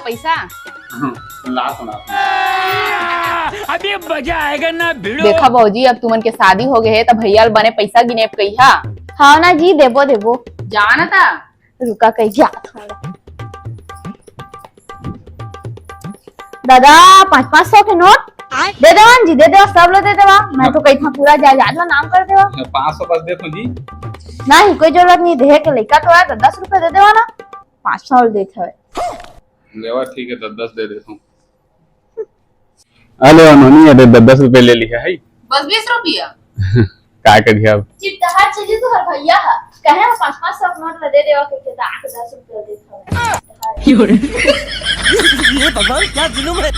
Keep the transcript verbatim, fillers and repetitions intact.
पैसा। हम्म, लात, लात। अभी मजा आएगा ना भिड़ो। देखा भौजी, अब तुमन के शादी हो गए हे, त भैया ल बने पैसा गिने कहिहा। हाँ ना जी, देबो, देबो। जाना था। रुका, कही जात हूँ। दादा, पाँच पाँच सौ के नोट दे देवा जी, दे देवा, सब लो दे देवा। मैं तो कही था पूरा जायदाद ला नाम कर देवा। पाँच सौ बस देखो जी। नहीं, कोई जरूरत नहीं, देहे के लइका तो है, तो दस रुपए दे देवा ना, पाँच सौ देत हवे। लेवा, ठीक है, दस दस दे देता हूँ। अरे नोनी, अरे दस दस रुपए ले लिया है। बस बीस रुपया? का करिए अब? चिपटहार चली तो हर भैया है, कहे ना पाँच पाँच सौ नोट ला दे देवा के, के आठ दस रुपया देत हवे। ये भगवान, क्या जुलुम है।